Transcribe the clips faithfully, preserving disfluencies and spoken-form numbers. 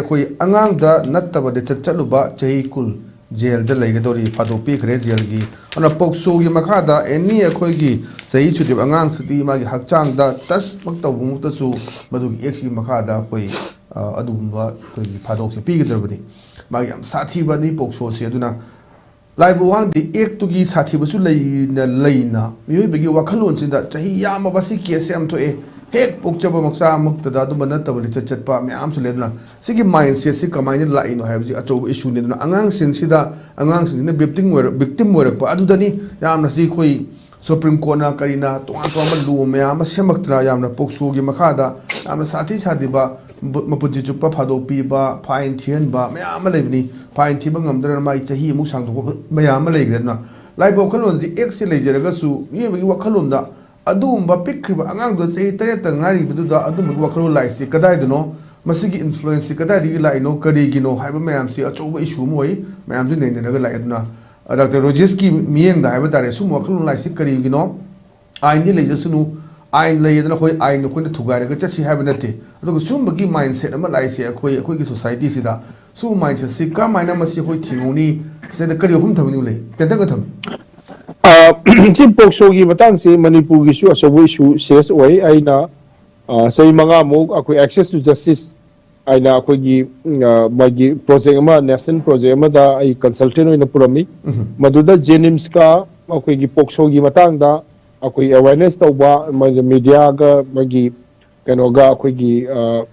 ꯑꯩꯈꯣꯏ ꯑꯉꯥꯡꯗ ꯅꯠꯇꯕ ꯂꯤꯆꯠ ꯆꯠꯂꯨꯕ ꯆꯍꯤ ꯀꯨꯟ ꯖꯦꯜꯗ ꯂꯩꯒꯗꯧꯔꯤ, ꯐꯥꯗꯣꯛꯄꯤꯈ꯭ꯔꯦ ꯖꯦꯜꯒꯤ꯫ ꯑꯗꯨꯅ ꯄꯣꯛꯁꯣꯒꯤ ꯃꯈꯥꯗ ꯑꯦꯅꯤ ꯑꯩꯈꯣꯏꯒꯤ ꯆꯍꯤ ꯁꯨꯗ꯭ꯔꯤꯕ ꯑꯉꯥꯡꯁꯤꯗꯤ ꯃꯥꯒꯤ ꯍꯛꯆꯥꯡꯗ ꯇꯁꯃꯛ ꯇꯧꯕꯃꯛꯇꯁꯨ ꯃꯗꯨꯒꯤ ꯑꯦꯛꯁꯤꯒꯤ ꯃꯈꯥꯗ ꯑꯩꯈꯣꯏ, ꯑ, ꯑꯗꯨꯒꯨꯝꯕ ꯑꯩꯈꯣꯏꯒꯤ ꯐꯥꯗꯣꯛꯁꯦ ꯄꯤꯒꯗꯧꯔꯕꯅꯤ꯫ ꯃꯥꯒꯤ ꯌꯥꯝ ꯁꯥꯊꯤꯕꯅꯤ ꯄꯣꯛꯁꯣꯁꯦ꯫ ꯑꯗꯨꯅ ꯂꯥꯏꯕꯨ ꯋꯥꯡꯗꯦ ꯑꯦꯛꯇꯨꯒꯤ ꯁꯥꯊꯤꯕꯁꯨ ꯂꯩꯅ ꯂꯩꯅ ꯃꯤꯑꯣꯏꯕꯒꯤ ꯋꯥꯈꯜꯂꯣꯟꯁꯤꯗ ꯆꯍꯤ ꯌꯥꯝꯃꯕ ꯁꯤ ꯀꯦꯁꯁꯦ ꯌꯥꯝ ꯊꯣꯛꯑꯦ꯫ ꯍꯦꯛ ꯄꯣꯛꯆꯕ ꯃꯆꯥꯃꯛꯇꯗ ꯑꯗꯨꯝꯕ ꯅꯠꯇꯕ ꯂꯤꯆꯠ ꯆꯠꯄ ꯃꯌꯥꯝ ꯑꯃꯁꯨ ꯂꯩ꯫ ꯑꯗꯨꯅ ꯁꯤꯒꯤ ꯃꯥꯏꯟꯁꯦꯠꯁꯤ ꯀꯃꯥꯏꯅ ꯂꯥꯛꯏꯅꯣ ꯍꯥꯏꯕꯁꯤ ꯑꯆꯧꯕ ꯏꯁꯨꯅꯤ꯫ ꯑꯗꯨꯅ ꯑꯉꯥꯡꯁꯤꯡꯁꯤꯗ, ꯑꯉꯥꯡꯁꯤꯡꯁꯤꯅ ꯚꯤꯛꯇꯤꯝ ꯑꯣꯏꯔ-, ꯚꯤꯛꯇꯤꯝ ꯑꯣꯏꯔꯛꯄ ꯑꯗꯨꯗꯅꯤ ꯌꯥꯝꯅ ꯁꯤ ꯑꯩꯈꯣꯏ ꯁꯨꯄ꯭ꯔꯤꯝ ꯀꯣꯔꯠꯅ ꯀꯔꯤꯅ ꯇꯣꯉꯥꯟ ꯇꯣꯉꯥꯟꯕ ꯂꯣ ꯃꯌꯥꯝ ꯑꯃ ꯁꯦꯝꯃꯛꯇꯅ ꯌꯥꯝꯅ ꯄꯣꯛꯁꯣꯒꯤ ꯃꯈꯥꯗ ꯌꯥꯝꯅ ꯁꯥꯊꯤ ꯁꯥꯊꯤꯕ ꯃ-, ꯃꯄꯨꯟꯁꯤ ꯆꯨꯞꯄ ꯐꯥꯗꯣꯛꯄꯤꯕ, ꯐꯥꯏꯟ ꯊꯤꯍꯟꯕ ꯃꯌꯥꯝ ꯑꯃ ꯂꯩꯕꯅꯤ꯫ ꯐꯥꯏꯟ ꯊꯤꯕ ꯉꯝꯗ꯭ꯔꯒꯅ ꯃꯥꯒꯤ ꯆꯍꯤ ꯑꯃꯨꯛ ꯁꯥꯡꯗꯣꯛꯄ ꯃꯌꯥꯝ ꯑꯃ ꯂꯩꯈ꯭ꯔꯦ꯫ ꯑꯗꯨꯅ ꯂꯥꯏꯕ ꯋꯥꯈꯜꯂꯣꯟꯁꯤ ꯑꯦꯛꯁꯦ ꯂꯩꯖꯔꯒꯁꯨ ꯃꯤꯑꯣꯏꯕꯒꯤ ꯋꯥꯈꯜꯂꯣꯟꯗ ꯑꯗꯨꯒꯨꯝꯕ ꯄꯤꯛꯈ꯭ꯔꯤꯕ ꯑꯉꯥꯡꯗꯨꯗ ꯆꯍꯤ ꯇꯔꯦꯠꯇ ꯉꯥꯏꯔꯤꯕꯗꯨꯗ ꯑꯗꯨꯝꯕꯒꯤ ꯋꯥꯈꯜꯂꯣꯟ ꯂꯥꯛꯏꯁꯤ ꯀꯗꯥꯏꯗꯅꯣ? ꯃꯁꯤꯒꯤ ꯏꯟꯐ꯭ꯂꯨꯌꯦꯟꯁꯁꯤ ꯀꯗꯥꯏꯗꯒꯤ ꯂꯥꯛꯏꯅꯣ, ꯀꯔꯤꯒꯤꯅꯣ ꯍꯥꯏꯕ ꯃꯌꯥꯝꯁꯤ ꯑꯆꯧꯕ ꯏꯁꯨ ꯑꯃ ꯑꯣꯏ꯫ ꯃꯌꯥꯝꯁꯤ ꯅꯩꯅꯔꯒ ꯂꯥꯛꯑꯦ꯫ ꯑꯗꯨꯅ ꯗꯥꯛꯇꯔ ꯔꯣꯖꯦꯁꯀꯤ ꯃꯤꯠꯌꯦꯡꯗ ꯍꯥꯏꯕ ꯇꯥꯔꯦ, ꯁꯨꯝꯕ ꯋꯥꯈꯜꯂꯣꯟ ꯂꯥꯛꯏꯁꯤ ꯀꯔꯤꯒꯤꯅꯣ? ꯑꯥꯏꯟꯗꯤ ꯂꯩꯖꯁꯅꯨ, ꯑꯥꯏꯟ ꯂꯩꯌꯦꯗꯅ ꯑꯩꯈꯣꯏ ꯑꯥꯏꯟ ꯑꯩꯈꯣꯏꯅ ꯊꯨꯒꯥꯏꯔꯒ ꯆꯠꯁꯤ ꯍꯥꯏꯕ ꯅꯠꯇꯦ꯫ ꯑꯗꯨꯒ ꯁꯨꯝꯕꯒꯤ ꯃꯥꯏꯟꯁꯦꯠ ꯑꯃ ꯂꯥꯛꯏꯁꯦ ꯑꯩꯈꯣꯏ, ꯑꯩꯈꯣꯏꯒꯤ ꯁꯣꯁꯥꯏꯇꯤꯁꯤꯗ ꯁꯨꯝꯕ ꯃꯥꯏꯟꯁꯦꯠꯁꯤ ꯀꯔꯝꯍꯥꯏꯅ ꯃꯁꯤ ꯑꯩꯈꯣꯏ ꯊꯤꯡꯉꯨꯅꯤ? ꯁꯤꯗ ꯀꯔꯤ ꯋꯥꯐꯝ ꯊꯝꯅꯤꯡꯕ ꯂꯩ? ꯇꯦꯟꯇꯛꯅ ꯊꯝꯕꯤꯌꯨ꯫ ꯑ, ꯁꯤ ꯄꯣꯛꯁꯣꯒꯤ ꯃꯇꯥꯡꯁꯤ ꯃꯅꯤꯄꯨꯔꯒꯤꯁꯨ ꯑꯆꯧꯕ ꯏꯁꯨ ꯁꯦꯁ ꯑꯣꯏ꯫ ꯑꯩꯅ, ꯑ, ꯆꯍꯤ ꯃꯉꯥꯃꯨꯛ ꯑꯩꯈꯣꯏ Access to Justice ꯍꯥꯏꯅ ꯑꯩꯈꯣꯏꯒꯤ, ꯎꯝ, ꯑ, ꯃꯥꯒꯤ ꯄ꯭ꯔꯣꯖꯦꯛ ꯑꯃ, ꯅꯦꯁꯅꯦꯜ ꯄ꯭ꯔꯣꯖꯦꯛ ꯑꯃꯗ ꯑꯩ ꯀꯟꯁꯜꯇꯦꯟ ꯑꯣꯏꯅ ꯄꯨꯔꯝꯃꯤ꯫ ꯃꯗꯨꯗ ꯖꯦꯅꯤꯝꯁꯀ ꯑꯩꯈꯣꯏꯒꯤ ꯄꯣꯛꯁꯣꯒꯤ ꯃꯇꯥꯡꯗ ꯑꯩꯈꯣꯏ ꯑꯦꯋꯦꯔꯅꯦꯁ ꯇꯧꯕ, ꯃꯥꯒꯤ ꯃꯤꯗꯤꯌꯥꯒ ꯃꯥꯒꯤ ꯀꯩꯅꯣꯒ ꯑꯩꯈꯣꯏꯒꯤ, ꯑ,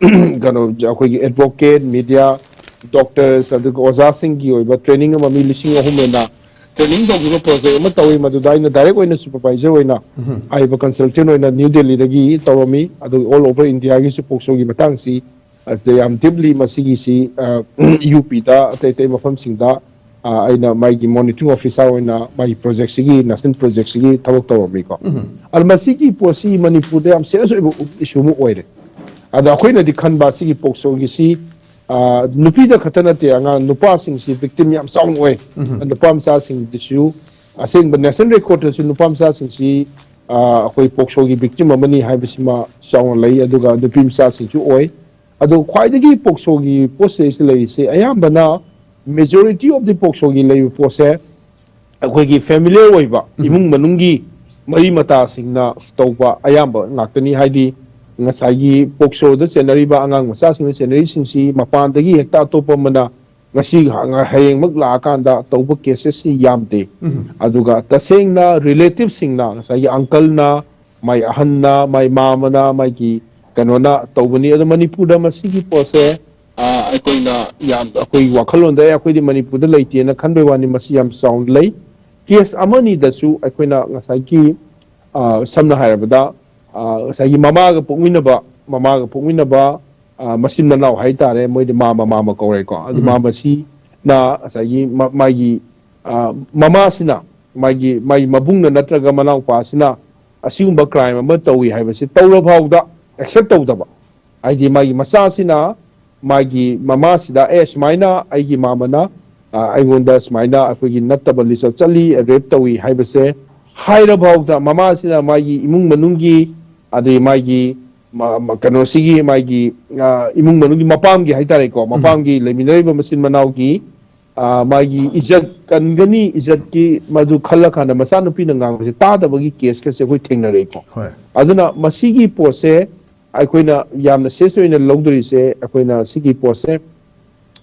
ꯀꯩꯅꯣ, ꯑꯩꯈꯣꯏꯒꯤ ꯑꯦꯗꯚꯣꯀꯦꯠ, ꯃꯤꯗꯤꯌꯥ, ꯗꯣꯛꯇꯔꯁ, ꯑꯗꯨꯒ ꯑꯣꯖꯥꯁꯤꯡꯒꯤ ꯑꯣꯏꯕ ꯇ꯭ꯔꯦꯅꯤꯡ ꯑꯃ ꯃꯤ ꯂꯤꯁꯤꯡ ꯑꯍꯨꯝ ꯍꯦꯟꯅ ꯇ꯭ꯔꯦꯅꯤꯡ ꯇꯧꯈꯤꯕ ꯄ꯭ꯔꯣꯖꯦꯛ ꯑꯃ ꯇꯧꯏ꯫ ꯃꯗꯨꯗ ꯑꯩꯅ ꯗꯥꯏꯔꯦꯛ ꯑꯣꯏꯅ ꯁꯨꯄꯔꯚꯥꯏꯖꯔ ꯑꯣꯏꯅ ꯍꯥꯏꯔꯤꯕ ꯀꯟꯁꯜꯇꯦꯟ ꯑꯣꯏꯅ ꯅ꯭ꯌꯨ ꯗꯦꯜꯂꯤꯗꯒꯤ ꯇꯧꯔꯝꯃꯤ꯫ ꯑꯗꯨꯒ ꯑꯣꯜ ꯑꯣꯚꯔ ꯏꯟꯗꯤꯌꯥꯒꯤꯁꯨ ꯄꯣꯛꯁꯣꯒꯤ ꯃꯇꯥꯡꯁꯤ ꯑꯁꯤꯗ ꯌꯥꯝ ꯗꯤꯞꯂꯤ ꯃꯁꯤꯒꯤꯁꯤ, ꯑ, ꯌꯨ ꯄꯤꯗ, ꯑꯇꯩ ꯑꯇꯩ ꯃꯐꯝꯁꯤꯡꯗ, ꯑ, ꯑꯩꯅ ꯃꯥꯒꯤ ꯃꯣꯅꯤꯇꯔꯤꯡ ꯑꯣꯐꯤꯁꯥꯔ ꯑꯣꯏꯅ ꯃꯥꯒꯤ ꯄ꯭ꯔꯣꯖꯦꯛꯁꯤꯒꯤ, ꯅꯦꯁꯅꯦꯜ ꯄ꯭ꯔꯣꯖꯦꯛꯁꯤꯒꯤ ꯊꯕꯛ ꯇꯧꯔꯝꯃꯤꯀꯣ꯫ ꯑꯗꯣ ꯃꯁꯤꯒꯤ ꯄꯣꯠꯁꯤ ꯃꯅꯤꯄꯨꯔꯗ ꯌꯥꯝ ꯁꯦꯔꯤꯌꯁ ꯑꯣꯏꯕ ꯏꯁꯨ ꯑꯃ ꯑꯣꯏꯔꯦ꯫ ꯑꯗ ꯑꯩꯈꯣꯏꯅꯗꯤ ꯈꯟꯕ ꯁꯤꯒꯤ ꯄꯣꯛꯁꯣꯒꯤꯁꯤ, ꯑ, ꯅꯨꯄꯤꯗ ꯈꯛꯇ ꯅꯠꯇꯦ, ꯑꯉꯥꯡ ꯅꯨꯄꯥꯁꯤꯡꯁꯤ ꯚꯤꯛꯇꯤꯝ ꯌꯥꯝ ꯆꯥꯎꯅ ꯑꯣꯏ꯫ ꯅꯨꯄꯥ ꯃꯆꯥꯁꯤꯡꯗꯁꯨ ꯑꯁꯦꯡꯕ ꯅꯦꯁꯅꯦꯜ ꯔꯦꯀꯣꯔꯗꯇꯁꯨ ꯅꯨꯄꯥ ꯃꯆꯥꯁꯤꯡꯁꯤ, ꯑ, ꯑꯩꯈꯣꯏ ꯄꯣꯛꯁꯣꯒꯤ ꯚꯤꯛꯇꯤꯝ ꯑꯃꯅꯤ ꯍꯥꯏꯕꯁꯤꯃ ꯆꯥꯎꯅ ꯂꯩ, ꯑꯗꯨꯒ ꯅꯨꯄꯤ ꯃꯆꯥꯁꯤꯡꯁꯨ ꯑꯣꯏ꯫ ꯑꯗꯣ ꯈ꯭ꯋꯥꯏꯗꯒꯤ ꯄꯣꯛꯁꯣꯒꯤ ꯄꯣꯠꯁꯤꯗꯩꯁꯤꯗ ꯂꯩꯔꯤꯁꯦ ꯑꯌꯥꯝꯕꯅ majority of the ꯄꯣꯛꯁꯣꯒꯤ ꯂꯩꯔꯤꯕ ꯄꯣꯠꯁꯦ ꯑꯩꯈꯣꯏꯒꯤ familiar ꯑꯣꯏꯕ ꯏꯃꯨꯡ ꯃꯅꯨꯡꯒꯤ ꯃꯔꯤ ꯃꯇꯥꯁꯤꯡꯅ ꯇꯧꯕ ꯑꯌꯥꯝꯕ ꯉꯥꯛꯇꯅꯤ꯫ ꯍꯥꯏꯗꯤ ꯉꯁꯥꯏꯒꯤ ꯄꯣꯛꯁꯣꯗ ꯆꯦꯟꯅꯔꯤꯕ ꯑꯉꯥꯡ ꯃꯆꯥꯁꯤꯡꯅ ꯆꯦꯟꯅꯔꯤꯁꯤꯡꯁꯤ ꯃꯄꯥꯟꯗꯒꯤ ꯍꯦꯛꯇ ꯑꯇꯣꯞꯄ ꯑꯃꯅ ꯉꯁꯤ ꯍꯌꯦꯡꯃꯛ ꯂꯥꯛꯑꯀꯥꯟꯗ ꯇꯧꯕ cases ꯁꯤ ꯌꯥꯝꯗꯦ꯫ ꯑꯗꯨꯒ ꯇꯁꯦꯡꯅ relative ꯁꯤꯡꯅ, ꯉꯁꯥꯏꯒꯤ uncle ꯅ, ꯃꯥꯏ ꯑꯍꯟꯅ, ꯃꯥꯏ ꯃꯥꯃꯅ, ꯃꯥꯒꯤ ꯀꯩꯅꯣꯅ ꯇꯧꯕꯅꯤ꯫ ꯑꯗꯣ ꯃꯅꯤꯄꯨꯔꯗ ꯃꯁꯤꯒꯤ ꯄꯣꯠꯁꯦ, ꯑ, ꯑꯩꯈꯣꯏꯅ ꯌꯥꯝ, ꯑꯩꯈꯣꯏ ꯋꯥꯈꯜꯂꯣꯟꯗ, "ꯑꯦ, ꯑꯩꯈꯣꯏꯗꯤ ꯃꯅꯤꯄꯨꯔꯗ ꯂꯩꯇꯦꯅ" ꯈꯟꯕꯩ ꯋꯥꯅꯤ, ꯃꯁꯤ ꯌꯥꯝ ꯆꯥꯎꯅ ꯂꯩ꯫ Case ꯑꯃꯅꯤꯗꯁꯨ ꯑꯩꯈꯣꯏꯅ ꯉꯁꯥꯏꯒꯤ, ꯑ, ꯁꯝꯅ ꯍꯥꯏꯔꯕꯗ, ꯑ, ꯉꯁꯥꯏꯒꯤ ꯃꯃꯥꯒ ꯄꯣꯛꯃꯤꯟꯅꯕ, ꯃꯃꯥꯒ ꯄꯣꯛꯃꯤꯟꯅꯕ, ꯑ, ꯃꯆꯤꯟ ꯃꯅꯥꯎ ꯍꯥꯏꯇꯥꯔꯦ, ꯃꯣꯏꯗꯤ ꯃꯥ ꯃꯃꯥ ꯑꯃ ꯀꯧꯔꯦꯀꯣ꯫ ꯑꯗꯨ ꯃꯥ ꯃꯁꯤꯅ ꯉꯁꯥꯏꯒꯤ ꯃ-, ꯃꯥꯒꯤ, ꯑ, ꯃꯃꯥꯁꯤꯅ ꯃꯥꯒꯤ, ꯃꯥꯒꯤ ꯃꯕꯨꯡꯅ ꯅꯠꯇ꯭ꯔꯒ ꯃꯅꯥꯎꯄꯥꯁꯤꯅ ꯑꯁꯤꯒꯨꯝꯕ crime ꯑꯃ ꯇꯧꯏ ꯍꯥꯏꯕꯁꯤ ꯇꯧꯔꯐꯥꯎꯗ accept ꯇꯧꯗꯕ, ꯍꯥꯏꯗꯤ ꯃꯥꯒꯤ ꯃꯆꯥꯁꯤꯅ ꯃꯥꯒꯤ ꯃꯃꯥꯁꯤꯗ, "ꯑꯦ, ꯁꯨꯃꯥꯏꯅ ꯑꯩꯒꯤ ꯃꯥꯃꯅ, ꯑ, ꯑꯩꯉꯣꯟꯗ ꯁꯨꯃꯥꯏꯅ ꯑꯩꯈꯣꯏꯒꯤ ꯅꯠꯇꯕ ꯂꯤꯆꯠ ꯆꯠꯂꯤ, rape ꯇꯧꯏ" ꯍꯥꯏꯕꯁꯦ ꯍꯥꯏꯔꯐꯥꯎꯗ ꯃꯃꯥꯁꯤꯅ ꯃꯥꯒꯤ ꯏꯃꯨꯡ ꯃꯅꯨꯡꯒꯤ, ꯑꯗꯩ ꯃꯥꯒꯤ ꯃ-, ꯃ-, ꯀꯩꯅꯣꯁꯤꯒꯤ ꯃꯥꯒꯤ, ꯑ, ꯏꯃꯨꯡ ꯃꯅꯨꯡꯒꯤ ꯃꯄꯥꯝꯒꯤ ꯍꯥꯏꯇꯥꯔꯦꯀꯣ, ꯃꯄꯥꯝꯒꯤ ꯂꯩꯃꯤꯟꯅꯔꯤꯕ ꯃꯆꯤꯟ ꯃꯅꯥꯎꯒꯤ, ꯑ, ꯃꯥꯒꯤ ꯏꯖꯠ ꯀꯟꯒꯅꯤ, ꯏꯖꯠꯀꯤ ꯃꯗꯨ ꯈꯜꯂꯀꯥꯟꯗ ꯃꯆꯥꯅꯨꯄꯤꯅ ꯉꯥꯡꯕꯁꯦ ꯇꯥꯗꯕꯒꯤ case ꯀꯁꯦ ꯑꯩꯈꯣꯏ ꯊꯦꯡꯅꯔꯛꯏꯀꯣ꯫ ꯍꯣꯏ꯫ ꯑꯗꯨꯅ ꯃꯁꯤꯒꯤ ꯄꯣꯠꯁꯦ ꯑꯩꯈꯣꯏꯅ ꯌꯥꯝꯅ serious ꯑꯣꯏꯅ ꯂꯧꯗꯣꯔꯤꯁꯦ, ꯑꯩꯈꯣꯏꯅ ꯁꯤꯒꯤ ꯄꯣꯠꯁꯦ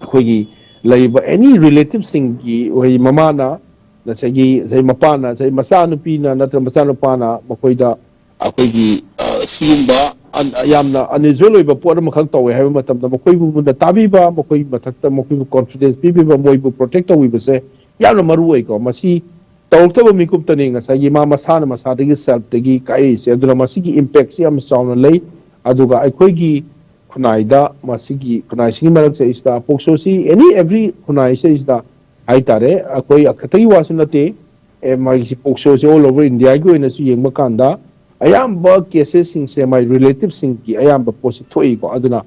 ꯑꯩꯈꯣꯏꯒꯤ ꯂꯩꯔꯤꯕ any relative ꯁꯤꯡꯒꯤ, ꯑꯩꯈꯣꯏ ꯃꯃꯥꯅ, ꯉꯁꯥꯏꯒꯤ, ꯉꯁꯥꯏ ꯃꯄꯥꯅ, ꯉꯁꯥꯏ ꯃꯆꯥꯅꯨꯄꯤꯅ ꯅꯠꯇ꯭ꯔꯒ ꯃꯆꯥꯅꯨꯄꯥꯅ ꯃꯈꯣꯏꯗ ꯑꯩꯈꯣꯏꯒꯤ, ꯑ, ꯁꯤꯒꯨꯝꯕ ꯑꯟ-, ꯌꯥꯝꯅ unusual ꯑꯣꯏꯕ ꯄꯣꯠ ꯑꯃꯈꯛ ꯇꯧꯋꯦ ꯍꯥꯏꯕ ꯃꯇꯝꯗ ꯃꯈꯣꯏꯕꯨ ꯃꯨꯟꯅ ꯇꯥꯕꯤꯕ, ꯃꯈꯣꯏꯒꯤ ꯃꯊꯛꯇ ꯃꯈꯣꯏꯕꯨ confidence ꯄꯤꯕꯤꯕ, ꯃꯣꯏꯕꯨ protect ꯇꯧꯕꯤꯕꯁꯦ ꯌꯥꯝꯅ ꯃꯔꯨ ꯑꯣꯏꯀꯣ꯫ ꯃꯁꯤ ꯇꯧꯔꯛꯇꯕ ꯃꯤꯀꯨꯞꯇꯅꯤ ꯉꯁꯥꯏꯒꯤ ꯃꯥ ꯃꯁꯥꯅ ꯃꯁꯥꯗꯒꯤ self ꯇꯒꯤ ꯀꯥꯏꯔꯛꯏꯁꯦ꯫ ꯑꯗꯨꯅ ꯃꯁꯤꯒꯤ impact ꯁꯤ ꯌꯥꯝ ꯆꯥꯎꯅ ꯂꯩ꯫ ꯑꯗꯨꯒ ꯑꯩꯈꯣꯏꯒꯤ ꯈꯨꯟꯅꯥꯏꯗ, ꯃꯁꯤꯒꯤ ꯈꯨꯟꯅꯥꯏꯁꯤꯒꯤ ꯃꯔꯛꯁꯤꯗꯩꯁꯤꯗ, ꯄꯣꯛꯁꯣꯁꯤ any every ꯈꯨꯟꯅꯥꯏꯁꯤꯗꯩꯁꯤꯗ ꯍꯥꯏꯇꯥꯔꯦ, ꯑꯩꯈꯣꯏ ꯈꯛꯇꯒꯤ ꯋꯥꯁꯨ ꯅꯠꯇꯦ, ꯑꯦ, ꯃꯥꯒꯤꯁꯤ ꯄꯣꯛꯁꯣꯁꯤ all over India ꯒꯤ ꯑꯣꯏꯅꯁꯨ ꯌꯦꯡꯕ ꯀꯥꯟꯗ ꯑꯌꯥꯝꯕ cases ꯁꯤꯡꯁꯦ ꯃꯥꯏ relative ꯁꯤꯡꯒꯤ ꯑꯌꯥꯝꯕ ꯄꯣꯠꯁꯤ ꯊꯣꯛꯏꯀꯣ꯫ ꯑꯗꯨꯅ,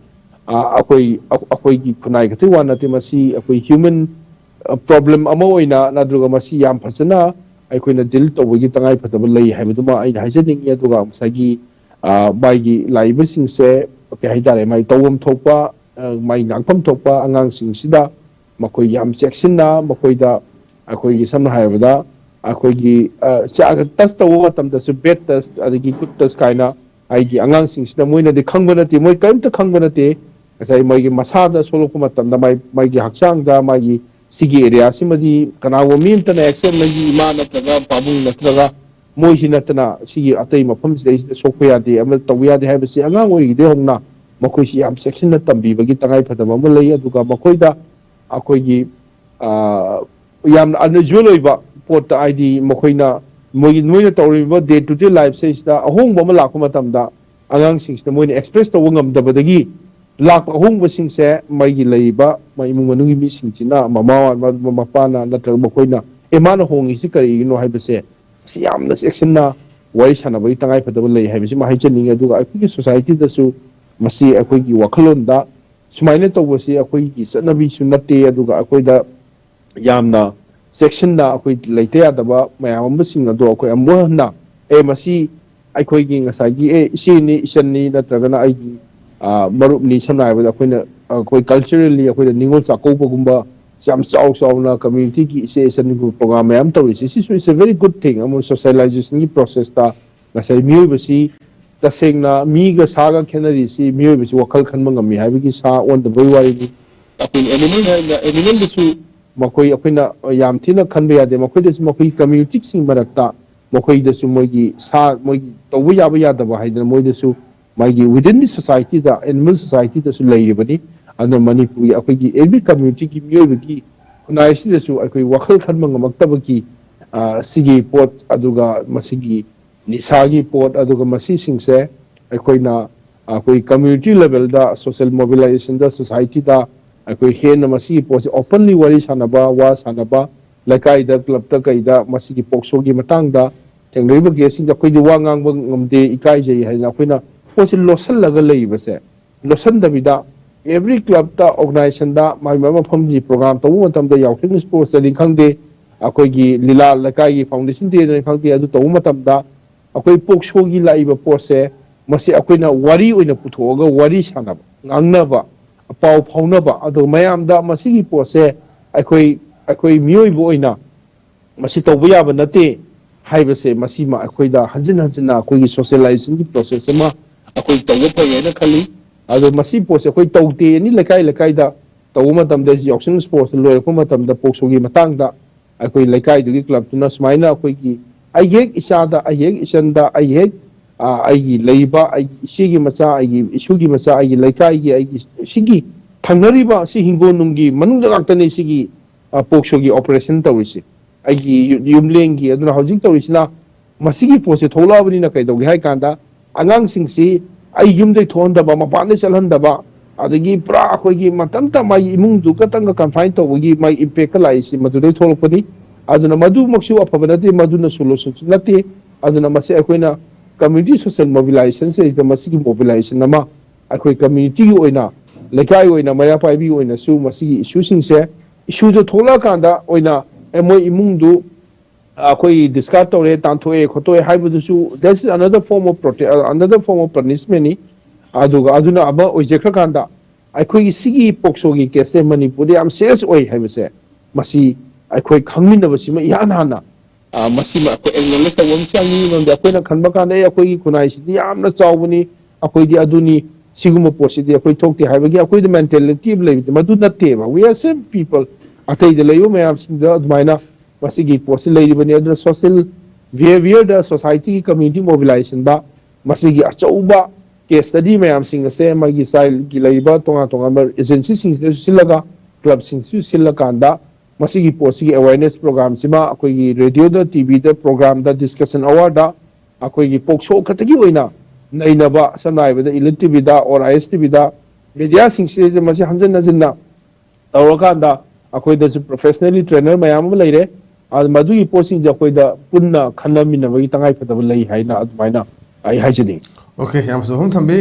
ꯑ, ꯑꯩꯈꯣꯏ, ꯑ-, ꯑꯩꯈꯣꯏꯒꯤ ꯈꯨꯟꯅꯥꯏ ꯈꯛꯇꯒꯤ ꯋꯥ ꯅꯠꯇꯦ, ꯃꯁꯤ ꯑꯩꯈꯣꯏ human, ꯑ, problem ꯑꯃ ꯑꯣꯏꯅ, ꯅꯠꯇ꯭ꯔꯒ ꯃꯁꯤ ꯌꯥꯝ ꯐꯖꯅ ꯑꯩꯈꯣꯏꯅ deal ꯇꯧꯕꯒꯤ ꯇꯉꯥꯏ ꯐꯗꯕ ꯂꯩ ꯍꯥꯏꯕꯗꯨꯃ ꯑꯩꯅ ꯍꯥꯏꯖꯅꯤꯡꯉꯤ꯫ ꯑꯗꯨꯒ ꯉꯁꯥꯏꯒꯤ, ꯑ, ꯃꯥꯒꯤ ꯂꯥꯛꯏꯕꯁꯤꯡꯁꯦ ꯀꯩ ꯍꯥꯏꯇꯥꯔꯦ, ꯃꯥꯏ ꯇꯧꯐꯝ ꯊꯣꯛꯄ, ꯑ, ꯃꯥꯏ ꯉꯥꯡꯐꯝ ꯊꯣꯛꯄ ꯑꯉꯥꯡꯁꯤꯡꯁꯤꯗ ꯃꯈꯣꯏ ꯌꯥꯝ ꯆꯦꯛꯁꯤꯟꯅ, ꯃꯈꯣꯏꯗ ꯑꯩꯈꯣꯏꯒꯤ ꯁꯝꯅ ꯍꯥꯏꯔꯕꯗ ꯑꯩꯈꯣꯏꯒꯤ, ꯑ, ꯆꯥ-, ꯇꯆ ꯇꯧꯕ ꯃꯇꯝꯗꯁꯨ ꯕꯦꯗ ꯇꯆ ꯑꯗꯒꯤ ꯒꯨꯗ ꯇꯆ ꯀꯥꯏꯅ ꯍꯥꯏꯗꯤ ꯑꯉꯥꯡꯁꯤꯡꯁꯤꯗ ꯃꯣꯏꯅꯗꯤ ꯈꯪꯕ ꯅꯠꯇꯦ, ꯃꯣꯏ ꯀꯔꯤꯝꯇ ꯈꯪꯕ ꯅꯠꯇꯦ꯫ ꯉꯁꯥꯏ ꯃꯣꯏꯒꯤ ꯃꯁꯥꯗ ꯁꯣꯛꯂꯛꯄ ꯃꯇꯝꯗ ꯃꯥꯏ-, ꯃꯥꯒꯤ ꯍꯛꯆꯥꯡꯗ ꯃꯥꯒꯤ ꯁꯤꯒꯤ ꯑꯦꯔꯤꯌꯥꯁꯤꯃꯗꯤ ꯀꯅꯥꯒꯨꯝꯕ ꯃꯤ ꯑꯃꯇꯅ ꯑꯦꯛꯁꯦꯞ ꯃꯣꯏꯒꯤ ꯏꯃꯥ ꯅꯠꯇ꯭ꯔꯒ ꯄꯥꯕꯨꯡ ꯅꯠꯇ꯭ꯔꯒ ꯃꯣꯏꯁꯤ ꯅꯠꯇꯅ ꯁꯤꯒꯤ ꯑꯇꯩ ꯃꯐꯝꯁꯤꯗꯩꯁꯤꯗ ꯁꯣꯛꯄ ꯌꯥꯗꯦ, ꯑꯃ ꯇꯧꯕ ꯌꯥꯗꯦ ꯍꯥꯏꯕꯁꯤ ꯑꯉꯥꯡ ꯑꯣꯏꯔꯤꯉꯩꯗꯒꯤ ꯍꯧꯅ ꯃꯈꯣꯏꯁꯤ ꯌꯥꯝ ꯆꯦꯛꯁꯤꯟꯅ ꯇꯝꯕꯤꯕꯒꯤ ꯇꯉꯥꯏꯐꯗꯕ ꯑꯃ ꯂꯩ꯫ ꯑꯗꯨꯒ ꯃꯈꯣꯏꯗ ꯑꯩꯈꯣꯏꯒꯤ, ꯑ, ꯌꯥꯝꯅ ꯑꯟꯌꯨꯖꯨꯋꯦꯜ ꯑꯣꯏꯕ ꯄꯣꯠꯇ, ꯍꯥꯏꯗꯤ ꯃꯈꯣꯏꯅ, ꯃꯣꯏꯒꯤ, ꯃꯣꯏꯅ ꯇꯧꯔꯤꯕ ꯗꯦ ꯇꯨ ꯗꯦ ꯂꯥꯏꯐꯁꯤꯗꯩꯁꯤꯗ ꯑꯍꯣꯡꯕ ꯑꯃ ꯂꯥꯛꯄ ꯃꯇꯝꯗ ꯑꯉꯥꯡꯁꯤꯡꯁꯤꯗ ꯃꯣꯏꯅ ꯑꯦꯛꯁꯄ꯭ꯔꯦꯁ ꯇꯧꯕ ꯉꯝꯗꯕꯗꯒꯤ ꯂꯥꯛꯄ ꯑꯍꯣꯡꯕꯁꯤꯡꯁꯦ ꯃꯣꯏꯒꯤ ꯂꯩꯔꯤꯕ ꯃꯣꯏ ꯏꯃꯨꯡ ꯃꯅꯨꯡꯒꯤ ꯃꯤꯁꯤꯡꯁꯤꯅ, ꯃꯃꯥ, ꯃꯄꯥꯅ ꯅꯠꯇ꯭ꯔꯒ ꯃꯈꯣꯏꯅ, "ꯑꯦ, ꯃꯥꯅ ꯍꯣꯡꯉꯤꯁꯤ ꯀꯔꯤꯒꯤꯅꯣ?" ꯍꯥꯏꯕꯁꯦ ꯁꯤ ꯌꯥꯝꯅ ꯆꯦꯛꯁꯤꯟꯅ ꯋꯥꯔꯤ ꯁꯥꯟꯅꯕꯒꯤ ꯇꯉꯥꯏꯐꯗꯕ ꯂꯩ ꯍꯥꯏꯕꯁꯤꯃ ꯍꯥꯏꯖꯅꯤꯡꯉꯤ꯫ ꯑꯗꯨꯒ ꯑꯩꯈꯣꯏꯒꯤ ꯁꯣꯁꯥꯏꯇꯤꯗꯁꯨ ꯃꯁꯤ ꯑꯩꯈꯣꯏꯒꯤ ꯋꯥꯈꯜꯂꯣꯟꯗ ꯁꯨꯃꯥꯏꯅ ꯇꯧꯕꯁꯤ ꯑꯩꯈꯣꯏꯒꯤ ꯆꯠꯅꯕꯤꯁꯨ ꯅꯠꯇꯦ, ꯑꯗꯨꯒ ꯑꯩꯈꯣꯏꯗ ꯌꯥꯝꯅ ꯆꯦꯛꯁꯤꯟꯅ ꯑꯩꯈꯣꯏ ꯂꯩꯇ ꯌꯥꯗꯕ ꯃꯌꯥꯝ ꯑꯃꯁꯤꯡ ꯑꯗꯣ ꯑꯩꯈꯣꯏ ꯑꯃꯨꯛ ꯍꯟꯅ, "ꯑꯦ, ꯃꯁꯤ ꯑꯩꯈꯣꯏꯒꯤ ꯉꯁꯥꯏꯒꯤ, ꯑꯦ, ꯏꯆꯦꯅꯤ, ꯏꯆꯟꯅꯤ, ꯅꯠꯇ꯭ꯔꯒꯅ ꯑꯩꯒꯤ, ꯑ, ꯃꯔꯨꯞꯅꯤ", ꯁꯝꯅ ꯍꯥꯏꯔꯕꯗ ꯑꯩꯈꯣꯏꯅ, ꯑꯩꯈꯣꯏ ꯀꯜꯆꯔꯦꯜꯂꯤ ꯑꯩꯈꯣꯏꯅ ꯅꯤꯉꯣꯜ ꯆꯥꯛꯀꯧꯕꯒꯨꯝꯕ ꯌꯥꯝ ꯆꯥꯎ ꯆꯥꯎꯅ ꯀꯝꯃ꯭ꯌꯨꯅꯤꯇꯤꯒꯤ ꯏꯆꯦ ꯏꯆꯟꯒꯨꯝꯕ ꯄ꯭ꯔꯣꯒ꯭ꯔꯥꯝ ꯃꯌꯥꯝ ꯇꯧꯔꯤꯁꯦ, ꯁꯤꯁꯨ is a very good thing꯫ ꯑꯃꯨꯛ ꯁꯣꯁꯤꯌꯦꯂꯥꯏꯖꯦꯁꯟꯒꯤ ꯄ꯭ꯔꯣꯁꯦꯁꯇ ꯉꯁꯥꯏ ꯃꯤꯑꯣꯏꯕꯁꯤ ꯇꯁꯦꯡꯅ ꯃꯤꯒ ꯁꯥꯒ ꯈꯦꯠꯅꯔꯤꯁꯤ ꯃꯤꯑꯣꯏꯕꯁꯤ ꯋꯥꯈꯜ ꯈꯟꯕ ꯉꯝꯃꯤ ꯍꯥꯏꯕꯒꯤ ꯁꯥ ꯑꯣꯟꯗꯕꯒꯤ ꯋꯥꯔꯤꯅꯤ꯫ ꯑꯩꯈꯣꯏ ꯑꯦꯅꯤꯃꯦꯜ ꯍꯥꯏꯅ, ꯑꯦꯅꯤꯃꯦꯜꯗꯁꯨ ꯃꯈꯣꯏ ꯑꯩꯈꯣꯏꯅ ꯌꯥꯝ ꯊꯤꯅ ꯈꯟꯕ ꯌꯥꯗꯦ꯫ ꯃꯈꯣꯏꯗꯁꯨ ꯃꯈꯣꯏꯒꯤ ꯀꯝꯃ꯭ꯌꯨꯅꯤꯇꯤꯁꯤꯡ ꯃꯔꯛꯇ ꯃꯈꯣꯏꯗꯁꯨ ꯃꯣꯏꯒꯤ ꯁꯥ, ꯃꯣꯏꯒꯤ ꯇꯧꯕ ꯌꯥꯕ ꯌꯥꯗꯕ ꯍꯥꯏꯗꯅ ꯃꯣꯏꯗꯁꯨ ꯃꯥꯒꯤ within the societyꯗ, animal societyꯗꯁꯨ ꯂꯩꯔꯤꯕꯅꯤ꯫ ꯑꯗꯨꯅ ꯃꯅꯤꯄꯨꯔꯒꯤ ꯑꯩꯈꯣꯏꯒꯤ every communityꯒꯤ ꯃꯤꯑꯣꯏꯕꯒꯤ ꯈꯨꯟꯅꯥꯏꯁꯤꯗꯁꯨ ꯑꯩꯈꯣꯏ ꯋꯥꯈꯜ ꯈꯟꯕ ꯉꯝꯃꯛꯇꯕꯒꯤ, ꯑ, ꯁꯤꯒꯤ ꯄꯣꯠ, ꯑꯗꯨꯒ ꯃꯁꯤꯒꯤ ꯅꯤꯁꯥꯒꯤ ꯄꯣꯠ, ꯑꯗꯨꯒ ꯃꯁꯤꯁꯤꯡꯁꯦ ꯑꯩꯈꯣꯏꯅ, ꯑꯩꯈꯣꯏ ꯀꯝꯃ꯭ꯌꯨꯅꯤꯇꯤ ꯂꯦꯚꯦꯜꯗ, ꯁꯣꯁꯤꯌꯦꯜ ꯃꯣꯕꯤꯂꯥꯏꯖꯦꯁꯟꯗ, ꯁꯣꯁꯥꯏꯇꯤꯗ ꯑꯩꯈꯣꯏ ꯍꯦꯟꯅ ꯃꯁꯤꯒꯤ ꯄꯣꯠꯁꯤ ꯑꯣꯄꯟꯂꯤ ꯋꯥꯔꯤ ꯁꯥꯟꯅꯕ, ꯋꯥ ꯁꯥꯟꯅꯕ, ꯂꯩꯀꯥꯏꯗ, ꯀ꯭ꯂꯕꯇ, ꯀꯩꯗ ꯃꯁꯤꯒꯤ ꯄꯣꯛꯁꯣꯒꯤ ꯃꯇꯥꯡꯗ ꯊꯦꯡꯅꯔꯤꯕ ꯀꯦꯁꯁꯤꯡꯗ ꯑꯩꯈꯣꯏꯗꯤ ꯋꯥ ꯉꯥꯡꯕ ꯉꯝꯗꯦ, ꯏꯀꯥꯏꯖꯩ ꯍꯥꯏꯅ ꯑꯩꯈꯣꯏꯅ ꯄꯣꯠꯁꯤ ꯂꯣꯠꯁꯤꯜꯂꯒ ꯂꯩꯔꯤꯕꯁꯦ, ꯂꯣꯠꯁꯤꯟꯗꯕꯤꯗ every clubꯇ, organizationꯗ ꯃꯥꯒꯤ ꯃꯥꯒꯤ ꯃꯐꯝꯁꯤ ꯄ꯭ꯔꯣꯒ꯭ꯔꯥꯝ ꯇꯧꯕ ꯃꯇꯝꯗ, ꯌꯥꯎꯁꯪ ꯁ꯭ꯄꯣꯔꯠꯁꯇꯅꯤ ꯈꯪꯗꯦ, ꯑꯩꯈꯣꯏꯒꯤ ꯂꯤꯂꯥ ꯂꯩꯀꯥꯏꯒꯤ foundation dayꯗꯅꯤ ꯈꯪꯗꯦ, ꯑꯗꯨ ꯇꯧꯕ ꯃꯇꯝꯗ ꯑꯩꯈꯣꯏ ꯄꯣꯛꯁꯣꯒꯤ ꯂꯥꯛꯏꯕ ꯄꯣꯠꯁꯦ ꯃꯁꯤ ꯑꯩꯈꯣꯏꯅ ꯋꯥꯔꯤ ꯑꯣꯏꯅ ꯄꯨꯊꯣꯛꯑꯒ ꯋꯥꯔꯤ ꯁꯥꯟꯅꯕ, ꯉꯥꯡꯅꯕ, ꯄꯥꯎ ꯐꯥꯎꯅꯕ, ꯑꯗꯨꯒ ꯃꯌꯥꯝꯗ ꯃꯁꯤꯒꯤ ꯄꯣꯠꯁꯦ ꯑꯩꯈꯣꯏ, ꯑꯩꯈꯣꯏ ꯃꯤꯑꯣꯏꯕ ꯑꯣꯏꯅ ꯃꯁꯤ ꯇꯧꯕ ꯌꯥꯕ ꯅꯠꯇꯦ ꯍꯥꯏꯕꯁꯦ, ꯃꯁꯤꯃ ꯑꯩꯈꯣꯏꯗ ꯍꯟꯖꯤꯟ ꯍꯟꯖꯤꯟꯅ ꯑꯩꯈꯣꯏꯒꯤ socialization ꯒꯤ process ꯑꯃ ꯑꯩꯈꯣꯏ ꯇꯧꯕ ꯐꯩ ꯍꯥꯏꯅ ꯈꯜꯂꯤ꯫ ꯑꯗꯣ ꯃꯁꯤ ꯄꯣꯠꯁꯦ ꯑꯩꯈꯣꯏ ꯇꯧꯗꯦ, ꯑꯦꯅꯤ ꯂꯩꯀꯥꯏ ꯂꯩꯀꯥꯏꯗ ꯇꯧꯕ ꯃꯇꯝꯗ, ꯌꯥꯎꯁꯪ sports ꯂꯣꯏꯔꯛꯄ ꯃꯇꯝꯗ ꯄꯣꯛꯁꯣꯒꯤ ꯃꯇꯥꯡꯗ ꯑꯩꯈꯣꯏ ꯂꯩꯀꯥꯏꯗꯨꯒꯤ club ꯇꯨꯅ ꯁꯨꯃꯥꯏꯅ ꯑꯩꯈꯣꯏꯒꯤ ꯑꯩ ꯍꯦꯛ ꯏꯆꯥꯗ, ꯑꯩ ꯍꯦꯛ ꯏꯆꯟꯗ, ꯑꯩ ꯍꯦꯛ, ꯑ, ꯑꯩꯒꯤ ꯂꯩꯔꯤꯕ ꯑꯩꯒꯤ ꯏꯆꯦꯒꯤ ꯃꯆꯥ, ꯑꯩꯒꯤ ꯏꯁꯨꯒꯤ ꯃꯆꯥ, ꯑꯩꯒꯤ ꯂꯩꯀꯥꯏꯒꯤ, ꯑꯩꯒꯤ ꯁꯤꯒꯤ ꯊꯪꯅꯔꯤꯕ ꯁꯤ ꯍꯤꯡꯒꯣꯜ ꯅꯨꯡꯒꯤ ꯃꯅꯨꯡꯗ ꯉꯥꯛꯇꯅꯤ ꯁꯤꯒꯤ, ꯑ, ꯄꯣꯛꯁꯣꯒꯤ operation ꯇꯧꯔꯤꯁꯦ꯫ ꯑꯩꯒꯤ ꯌꯨ-, ꯌꯨꯝꯂꯦꯡꯒꯤ꯫ ꯑꯗꯨꯅ ꯍꯧꯖꯤꯛ ꯇꯧꯔꯤꯁꯤꯅ ꯃꯁꯤꯒꯤ ꯄꯣꯠꯁꯦ ꯊꯣꯛꯂꯛꯑꯕꯅꯤꯅ ꯀꯩꯗꯧꯒꯦ ꯍꯥꯏ ꯀꯥꯟꯗ, ꯑꯉꯥꯡꯁꯤꯡꯁꯤ ꯑꯩ ꯌꯨꯝꯗꯩ ꯊꯣꯛꯍꯟꯗꯕ, ꯃꯄꯥꯟꯗ ꯆꯠꯍꯟꯗꯕ, ꯑꯗꯒꯤ ꯄꯨꯔꯥ ꯑꯩꯈꯣꯏꯒꯤ ꯃꯇꯝꯇ ꯃꯥꯒꯤ ꯏꯃꯨꯡꯗꯨ ꯈꯛꯇꯪꯒ confine ꯇꯧꯕꯒꯤ ꯃꯥꯒꯤ impact ꯀ ꯂꯥꯛꯏꯁꯤ ꯃꯗꯨꯗꯩ ꯊꯣꯛꯂꯛꯄꯅꯤ꯫ ꯑꯗꯨꯅ ꯃꯗꯨꯃꯛꯁꯨ ꯑꯐꯕ ꯅꯠꯇꯦ, ꯃꯗꯨꯅ solution ꯁꯨ ꯅꯠꯇꯦ꯫ ꯑꯗꯨꯅ ꯃꯁꯤ ꯑꯩꯈꯣꯏꯅ community social mobilization ꯁꯤꯗꯩꯁꯤꯗ ꯃꯁꯤꯒꯤ mobilization ꯑꯃ ꯑꯩꯈꯣꯏ community ꯒꯤ ꯑꯣꯏꯅ, ꯂꯩꯀꯥꯏ ꯑꯣꯏꯅ, ꯃꯩꯔꯥ ꯄꯥꯏꯕꯤ ꯑꯣꯏꯅꯁꯨ ꯃꯁꯤꯒꯤ issue ꯁꯤꯡꯁꯦ, issue ꯗꯣ ꯊꯣꯛꯂꯛꯑꯀꯥꯟꯗ ꯑꯣꯏꯅ, ꯑꯦ, ꯃꯣꯏ ꯏꯃꯨꯡꯗꯨ ꯑꯩꯈꯣꯏ discard ꯇꯧꯔꯦ, ꯇꯥꯟꯊꯣꯛꯑꯦ, ꯈꯣꯠꯇꯣꯛꯑꯦ ꯍꯥꯏꯕꯗꯨꯁꯨ, that is another form of prote-, another form of punishment ꯅꯤ꯫ ꯑꯗꯨꯒ ꯑꯗꯨꯅ ꯑꯃ ꯑꯣꯏꯖꯈ꯭ꯔꯀꯥꯟꯗ, ꯑꯩꯈꯣꯏꯒꯤ ꯁꯤꯒꯤ ꯄꯣꯛꯁꯣꯒꯤ case ꯁꯦ ꯃꯅꯤꯄꯨꯔꯗ ꯌꯥꯝ serious ꯑꯣꯏ ꯍꯥꯏꯕꯁꯦ, ꯃꯁꯤ ꯑꯩꯈꯣꯏ ꯈꯪꯃꯤꯟꯅꯕꯁꯤꯃ ꯏꯍꯥꯟ ꯍꯥꯟꯅ, ꯑ, ꯃꯁꯤꯃ ꯑꯩꯈꯣꯏ acknowledge ꯇꯧꯕ ꯑꯃ ꯆꯪꯉꯤ꯫ ꯃꯔꯝꯗꯤ ꯑꯩꯈꯣꯏꯅ ꯈꯟꯕ ꯀꯥꯟꯗ, "ꯑꯦ, ꯑꯩꯈꯣꯏꯒꯤ ꯈꯨꯟꯅꯥꯏꯁꯤꯗꯤ ꯌꯥꯝꯅ ꯆꯥꯎꯕꯅꯤ, ꯑꯩꯈꯣꯏꯗꯤ ꯑꯗꯨꯅꯤ, ꯁꯤꯒꯨꯝꯕ ꯄꯣꯠꯁꯤꯗꯤ ꯑꯩꯈꯣꯏ ꯊꯣꯛꯇꯦ" ꯍꯥꯏꯕꯒꯤ ꯑꯩꯈꯣꯏꯗ mentality ꯑꯃ ꯂꯩꯕꯁꯦ ꯃꯗꯨ ꯅꯠꯇꯦꯕ꯫ We are same people꯫ ꯑꯇꯩꯗ ꯂꯩꯕ ꯃꯌꯥꯝꯁꯤꯡꯗ ꯑꯗꯨꯃꯥꯏꯅ ꯃꯁꯤꯒꯤ ꯄꯣꯠꯁꯤ ꯂꯩꯔꯤꯕꯅꯤ꯫ ꯑꯗꯨꯅ social behaviour ꯗ, society ꯒꯤ community mobilization ꯗ ꯃꯁꯤꯒꯤ ꯑꯆꯧꯕ case study ꯃꯌꯥꯝꯁꯤꯡ ꯑꯁꯦ ꯃꯥꯒꯤ ꯆꯥꯏꯜꯒꯤ ꯂꯩꯔꯤꯕ ꯇꯣꯉꯥꯟ ꯇꯣꯉꯥꯟꯕ agency ꯁꯤꯡꯁꯤꯗꯁꯨ ꯁꯤꯜꯂꯒ, club ꯁꯤꯡꯁꯤꯁꯨ ꯁꯤꯜꯂꯀꯥꯟꯗ, ꯃꯁꯤꯒꯤ ꯄꯣꯠꯁꯤꯒꯤ awareness program ꯁꯤꯃ ꯑꯩꯈꯣꯏꯒꯤ radio ꯗ, T V ꯗ, program ꯗ, discussion hour ꯗ, ꯑꯩꯈꯣꯏꯒꯤ ꯄꯣꯛꯁꯣ ꯈꯛꯇꯒꯤ ꯑꯣꯏꯅ ꯅꯩꯅꯕ, ꯁꯝꯅ ꯍꯥꯏꯔꯕꯗ Elite T V the or I S T V the, media ꯁꯤꯡꯁꯤꯗ ꯃꯁꯤ ꯍꯟꯖꯤꯟ ꯍꯟꯖꯤꯟꯅ ꯇꯧꯔꯀꯥꯟꯗ, ꯑꯩꯈꯣꯏꯗꯁꯨ professionally trainer ꯃꯌꯥꯝ ꯑꯃ ꯂꯩꯔꯦ꯫ ꯑꯗꯨ ꯃꯗꯨꯒꯤ ꯄꯣꯠꯁꯤꯡꯁꯦ ꯑꯩꯈꯣꯏꯗ ꯄꯨꯟꯅ ꯈꯟꯅꯃꯤꯟꯅꯕꯒꯤ ꯇꯉꯥꯏꯐꯗꯕ ꯂꯩ ꯍꯥꯏꯅ ꯑꯗꯨꯃꯥꯏꯅ ꯑꯩ ꯍꯥꯏꯖꯅꯤꯡꯉꯤ꯫ OK, ꯌꯥꯝ ꯆꯨꯝꯕ ꯊꯝꯕꯤ꯫